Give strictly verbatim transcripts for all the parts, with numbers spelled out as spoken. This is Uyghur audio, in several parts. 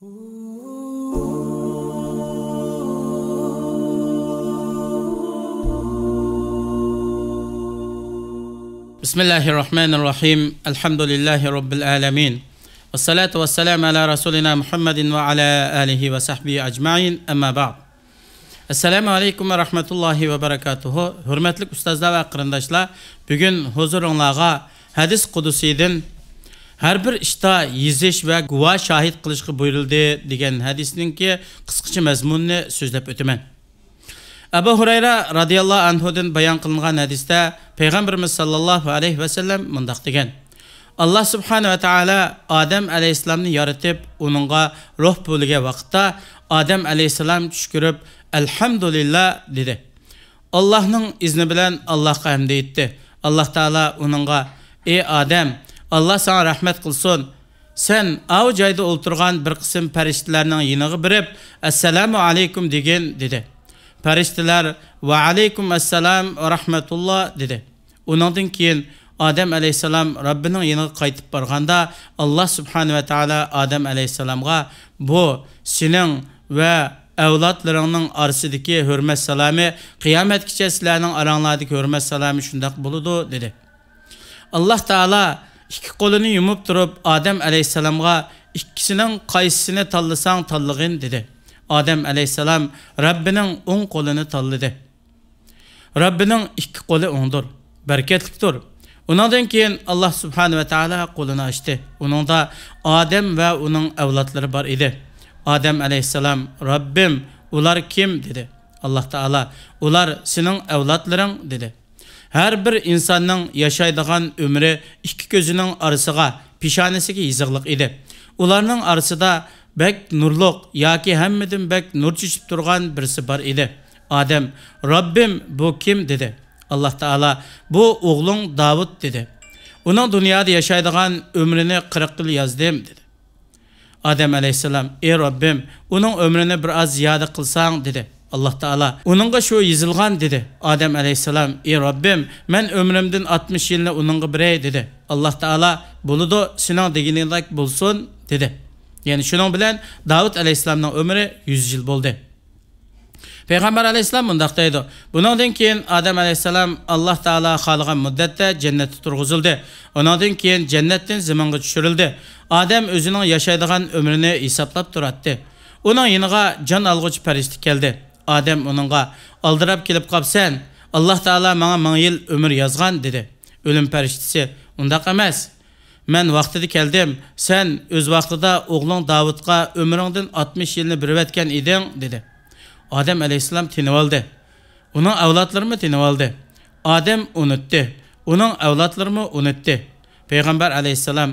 بسم الله الرحمن الرحيم. الحمد لله رب العالمين. والصلاة والسلام على رسولنا محمد وعلى آله وصحبه أجمعين. أما بعد. ئەسسالامۇ ئەلەيكۇم ۋە رەھمەتۇللاھى ۋە بەرەكاتۇھۇ. ھۆرمەتلىك ئۇستازلار ۋە قېرىنداشلار، بۈگۈن ھۇزۇرۇڭلارغا ھەدىس قۇدسىيدىن ھەر بىر ئىشتا يېزىش ۋە گۇۋاھ شاھىت قىلىشقا بۇيرۇلدى دېگەن ھەدىسنىڭكى قىسقىچە مەزمۇنىنى سۆزلەپ ئۆتىمەن. ئەبۇ ھۇرەيرە رازىياللاھۇ ئەنھۇدىن بايان قىلىنغان ھەدىستە پەيغەمبىرىمىز ساللاللاھۇ ئەلەيھى ۋەسەللەم مۇنداق دېگەن: ئاللا سۇبھانە ۋە تائالا ئادەم ئەلەيھىسسالامنى يارىتىپ، ئۇنىڭغا روھ بۆلگەن ۋاقىتتا، ئادەم ئەلەيھىسسالام چۈشكۈرۈپ، «ئەلھەمدۇلىللا» دېدى. ئاللاھنىڭ ئىزنى بىلەن ئاللاھقا ھەمدە ئېيتتى. ئاللاھ تائالا ئۇنىڭغا: «ئى ئادەم، ئاللاھ ساڭا رەھمەت قىلسۇن. سەن ئاۋۇ جايدا ئولتۇرغان بىر قىسىم پەرىشتىلەرنىڭ يېنىغا بېرىپ، ئەسسالامۇ ئەلەيكۇم دېگىن» دېدى. پەرىشتىلەر: «ۋە ئەلەيكۇم ئەسسالام ۋە رەھمەتۇللا» دېدى. ئۇنىڭدىن كېيىن ئادەم ئەلەيھىسسالام رەببىنىڭ يېنىغا قايتىپ بارغاندا، ئاللا سۇبھانە ۋە تائالا ئادەم ئەلەيھىسسالامغا: «بۇ سېنىڭ ۋە ئەۋلادلىرىڭنىڭ ئارىسىدىكى ھۆرمەت سالامى، قىيامەتكىچە سىلەرنىڭ ئاراڭلاردىكى ھۆرمەت سالامى شۇنداق بولىدۇ» دېدى. ئاللا تائالا ئىككى قولىنى يۇمۇپ تۇرۇپ، ئادەم ئەلەيھىسسالامغا: «ئىككىسىنىڭ قايسىسىنى تاللىساڭ تاللىغىن» دېدى. ئادەم ئەلەيھىسسالام رەببىنىڭ ئوڭ قولىنى تاللىدى. رەببىنىڭ ئىككى قولى ئوڭدۇر، بەرىكەتلىكتۇر. ئۇنىڭدىن كېيىن ئاللا سۇبھانە ۋە تائالا قولىنى ئاچتى. ئۇنىڭدا ئادەم ۋە ئۇنىڭ ئەۋلادلىرى بار ئىدى. ئادەم ئەلەيھىسسالام: «رەببىم، ئۇلار كىم؟» دېدى. ئاللا تائالا: «ئۇلار سېنىڭ ئەۋلادلىرىڭ» دېدى. ھەر بىر ئىنساننىڭ ياشايدىغان ئۆمرى ئىككى كۆزىنىڭ ئارىسىغا، پېشانىسىگە يېزىقلىق ئىدى. ئۇلارنىڭ ئارىسىدا بەك نۇرلۇق ياكى ھەممىدىن بەك نۇر چېچىپ تۇرغان بىرسى بار ئىدى. ئادەم: «رەببىم، بۇ كىم؟» دېدى. ئاللا تائالا: «بۇ ئوغلۇڭ داۋۇت» دېدى. «ئۇنىڭ دۇنيادا ياشايدىغان ئۆمرىنى قىرىق يىل يازدىم» دېدى. ئادەم ئەلەيھىسسالام: «ئى رەببىم، ئۇنىڭ ئۆمرىنى بىر ئاز زىيادە قىلساڭ» دېدى. ئاللا تائالا: «ئۇنىڭغا شۇ يېزىلغان» دېدى. ئادەم ئەلەيھىسسالام: «ئى رەببىم، مەن ئۆمرۈمدىن ئاتمىش يىلنى ئۇنىڭغا بېرەي» دېدى. ئاللا تائالا: «بولىدۇ، سېنىڭ دېگىنىڭدەك بولسۇن» دېدى. يەنى شۇنىڭ بىلەن داۋۇت ئەلەيھىسسالامنىڭ ئۆمرى يۈز يىل بولدى. پەيغەمبەر ئەلەيھىسسالام مۇنداق دەيدۇ: «بۇنىڭدىن كېيىن ئادەم ئەلەيھىسسالام ئاللا تائالا خالىغان مۇددەتتە جەننەتتە تۇرغۇزۇلدى. ئۇنىڭدىن كېيىن جەننەتتىن زېمىنغا چۈشۈرۈلدى. ئادەم ئۆزىنىڭ ياشايدىغان ئۆمرىنى ھېسابلاپ تۇراتتى. ئۇنىڭ يېنىغا جان ئالغۇچى پەرىشتە كەلدى. ئادەم ئۇنىڭغا: ئالدىراپ كېلىپ قاپسەن، ئاللا تائالا ماڭا مىڭ يىل ئۆمۈر يازغان» دېدى. ئۆلۈم پەرىشتىسى: ئۇنداق ئەمەس. مەن ۋاقتىدا كەلدىم، سەن ئۆز ۋاقتىدا ئوغلۇڭ داۋۇتقا ئۆمرۈڭدىن ئاتمىش يىلنى بېرىۋەتكەن ئىدىڭ، دېدى. ئادەم ئەلەيھىسسالام تىنىۋالدى. ئۇنىڭ ئەۋلادلىرىمۇ تىنىۋالدى. ئادەم ئۇنتتى. ئۇنىڭ ئەۋلادلىرىمۇ ئۇنتتى. پەيغەمبەر ئەلەيھىسسالام: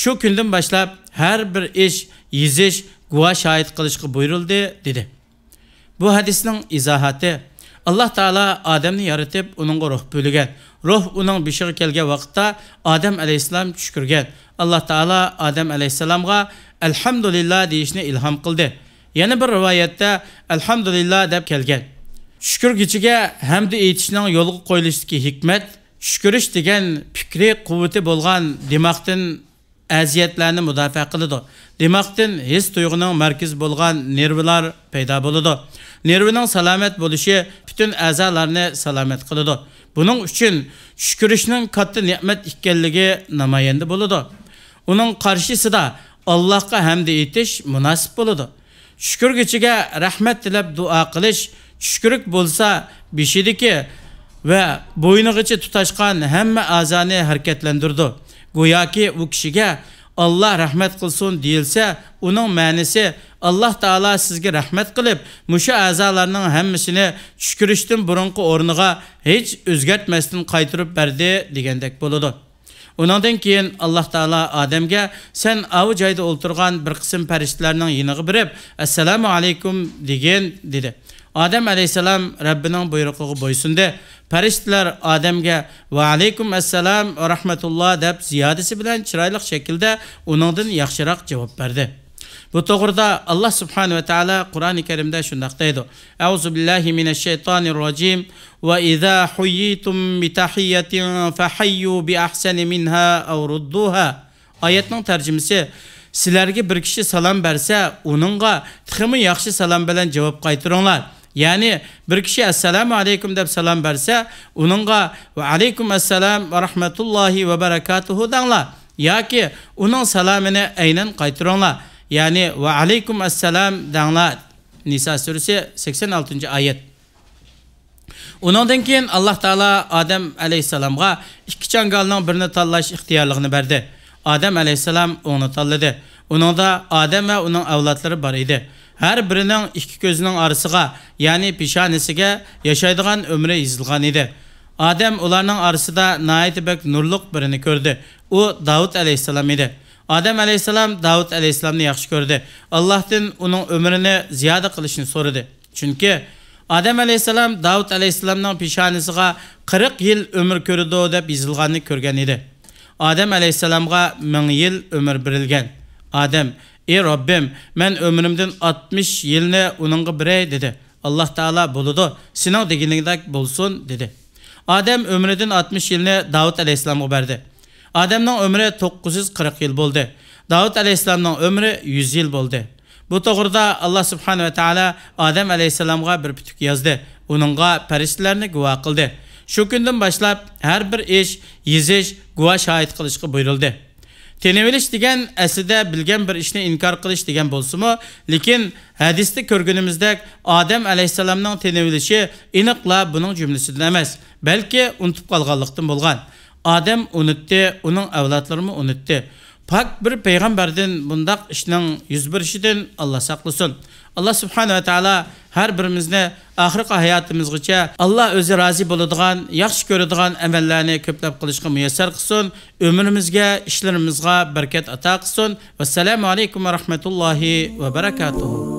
«شۇ كۈندىن باشلاپ ھەر بىر ئىش يېزىش، گۇۋاھ شاھىت قىلىشقا بۇيرۇلدى» دېدى. بۇ ھەدىسنىڭ ئىزاھاتى: ئاللا تائالا ئادەمنى يارىتىپ، ئۇنىڭغا روھ بۆلگەن. روھ ئۇنىڭ بېشىغا كەلگەن ۋاقىتتا ئادەم ئەلەيھىسسالام چۈشكۈرگەن. ئاللا تائالا ئادەم ئەلەيھىسسالامغا «ئەلھەمدۇلىللا» دېيىشنى ئىلھام قىلدى. يەنە بىر رىۋايەتتە «ئەلھەمدۇلىللا» دەپ كەلگەن. چۈشكۈرگۈچىگە ھەمدە ئېيتىشنىڭ يولغا قويۇلۇشىدىكى ھېكمەت، چۈشكۈرۈش دېگەن پىكرىي قۇۋۋىتى بولغان دىماغتىن ئەزىيەتلەرنى مۇداپىئە قىلىدۇ. دىماغتىن ھېس تۇيغۇنىڭ مەركىزى بولغان نېرۋىلار پەيدا بولىدۇ. نېرۋىنىڭ سالامەت بولۇشى پۈتۈن ئەزالارنى سالامەت قىلىدۇ. بۇنىڭ ئۈچۈن چۈشكۈرۈشنىڭ كاتتا نېمەت ئىكەنلىكى نامايەندە بولىدۇ. ئۇنىڭ قارشىسىدا ئاللاھقا ھەمدە ئېيتىش مۇناسىپ بولىدۇ. چۈشكۈرگۈچىگە رەھمەت تىلەپ دۇئا قىلىش چۈشكۈرۈك بولسا، بېشىدىكى ۋە بوينىغىچە تۇتاشقان ھەممە ئەزانى ھەرىكەتلەندۈرىدۇ. گوياكى ئۇ كىشىگە «ئاللا رەھمەت قىلسۇن» دېيىلسە، ئۇنىڭ مەنىسى «ئاللا تائالا سىزگە رەھمەت قىلىپ، مۇشۇ ئەزالارنىڭ ھەممىسىنى چۈشكۈرۈشتىن بۇرۇنقى ئورنىغا ھېچ ئۆزگەرتمەستىن قايتۇرۇپ بەردى» دېگەندەك بولىدۇ. ئۇنىڭدىن كېيىن ئاللا تائالا ئادەمگە «سەن ئاۋۇ جايدا ئولتۇرغان بىر قىسىم پەرىشتىلەرنىڭ يېنىغا بېرىپ، ئەسسالامۇ ئەلەيكۇم دېگىن» دېدى. ئادەم ئەلەيھىسسالام رەببىنىڭ بۇيرۇقىغا بويسۇندى. پەرىشتىلەر ئادەمگە «ۋە ئەلەيكۇم ئەسسالام ۋە رەھمەتۇللا» دەپ زىيادىسى بىلەن چىرايلىق شەكىلدە ئۇنىڭدىن ياخشىراق جاۋاب بەردى. بۇ توغرىدا ئاللا سۇبھانە ۋە تائالا قۇرئانى كەرىمدە شۇنداق دەيدۇ: «ئەئۇزۇ بىللاھى مىنەششەيتانىر راجىم. ۋە ئىزا ھۇييىتۇم بىتەھىييەتىن فەھەييۇ بىئەھسەنە مىنھا ئەۋ رۇددۇھا.» ئايەتنىڭ تەرجىمىسى: سىلەرگە بىر كىشى سالام بەرسە، ئۇنىڭغا تېخىمۇ ياخشى سالام بىلەن جاۋاب قايتۇرۇڭلار. يەنى، بىر كىشى «ئەسسالامۇ ئەلەيكۇم» دەپ سالام بەرسە، ئۇنىڭغا «ۋە ئەلەيكۇم ئەسسالام ۋە رەھمەتۇللاھى ۋە بەرەكاتۇھۇ» دەڭلار. ياكى ئۇنىڭ سالامىنى ئەينەن قايتۇرۇڭلار. يەنى «ۋە ئەلەيكۇم ئەسسالام» دەڭلار. نىسا سۈرىسى سەكسەن ئالتىنچى ئايەت. ئۇنىڭدىن كېيىن ئاللاھ تائالا ئادەم ئەلەيھىسسالامغا ئىككى چاڭگالنىڭ بىرىنى تاللاش ئىختىيارلىقىنى بەردى. ئادەم ئەلەيھىسسالام ئوڭنى تاللىدى. ئۇنىڭدا ئادەم ۋە ئۇنىڭ ئەۋلادلىرى بار ئىدى. ھەر بىرىنىڭ ئىككى كۆزىنىڭ ئارىسىغا، يەنى پېشانىسىگە ياشايدىغان ئۆمرى يېزىلغان ئىدى. ئادەم ئۇلارنىڭ ئارىسىدا ناھايىتى بەك نۇرلۇق بىرىنى كۆردى. ئۇ داۋۇت ئەلەيھىسسالام ئىدى. ئادەم ئەلەيھىسسالام داۋۇت ئەلەيھىسسالامنى ياخشى كۆردى. ئاللاھتىن ئۇنىڭ ئۆمرىنى زىيادە قىلىشنى سورىدى. چۈنكى ئادەم ئەلەيھىسسالام داۋۇت ئەلەيھىسسالامنىڭ پېشانىسىغا «قىرىق يىل ئۆمۈر كۆرىدۇ» دەپ يېزىلغاننى كۆرگەن ئىدى. ئادەم ئەلەيھىسسالامغا مىڭ يىل ئۆمۈر بېرىلگەن. ئادەم: «ئى رەببىم، مەن ئۆمرۈمدىن ئاتمىش يىلنى ئۇنىڭغا بېرەي» دېدى. ئاللاھ تائالا: «بولىدۇ، سېنىڭ دېگىنىڭدەك بولسۇن» دېدى. ئادەم ئۆمرىدىن ئاتمىش يىلنى داۋۇت ئەلەيھىسسالامغا بەردى. ئادەمنىڭ ئۆمرى توققۇز يۈز قىرىق يىل بولدى. داۋۇت ئەلەيھىسسالامنىڭ ئۆمرى يۈز يىل بولدى. بۇ توغرىدا ئاللاھ سۇبھانەھۇ ۋە تائالا ئادەم ئەلەيھىسسالامغا بىر پۈتۈك يازدى. ئۇنىڭغا پەرىشتىلەرنى گۇۋاھ قىلدى. شۇ كۈندىن باشلاپ ھەر بىر ئىش يېزىش، گۇۋاھ شاھىت قىلىشقا بۇيرۇلدى. تىنىۋېلىش دېگەن ئەسلىدە بىلگەن بىر ئىشنى ئىنكار قىلىش دېگەن بولسىمۇ، لېكىن ھەدىستە كۆرگىنىمىزدەك ئادەم ئەلەيھىسسالامنىڭ تىنىۋېلىشى ئېنىقلا بۇنىڭ جۈملىسىدىن ئەمەس، بەلكى ئۇنتۇپ قالغانلىقتىن بولغان. ئادەم ئۇنتتى، ئۇنىڭ ئەۋلادلىرىمۇ ئۇنتتى. پاك بىر پەيغەمبەردىن بۇنداق ئىشنىڭ يۈز بېرىشىدىن ئاللاھ ساقلىسۇن. ئاللاھ سۇبھانەھۇ ۋە تائالا ھەر بىرىمىزنى ئاخىرقى ھاياتىمىزغىچە ئاللاھ ئۆزى رازى بولىدىغان، ياخشى كۆرىدىغان ئەمەللەرنى كۆپلەپ قىلىشقا مۇيەسسەر قىلسۇن. ئۆمرىمىزگە، ئىشلىرىمىزغا بەرىكەت ئاتا قىلسۇن. ۋەسسالامۇ ئەلەيكۇم ۋە رەھمەتۇللاھى ۋە بەرەكاتۇھۇ.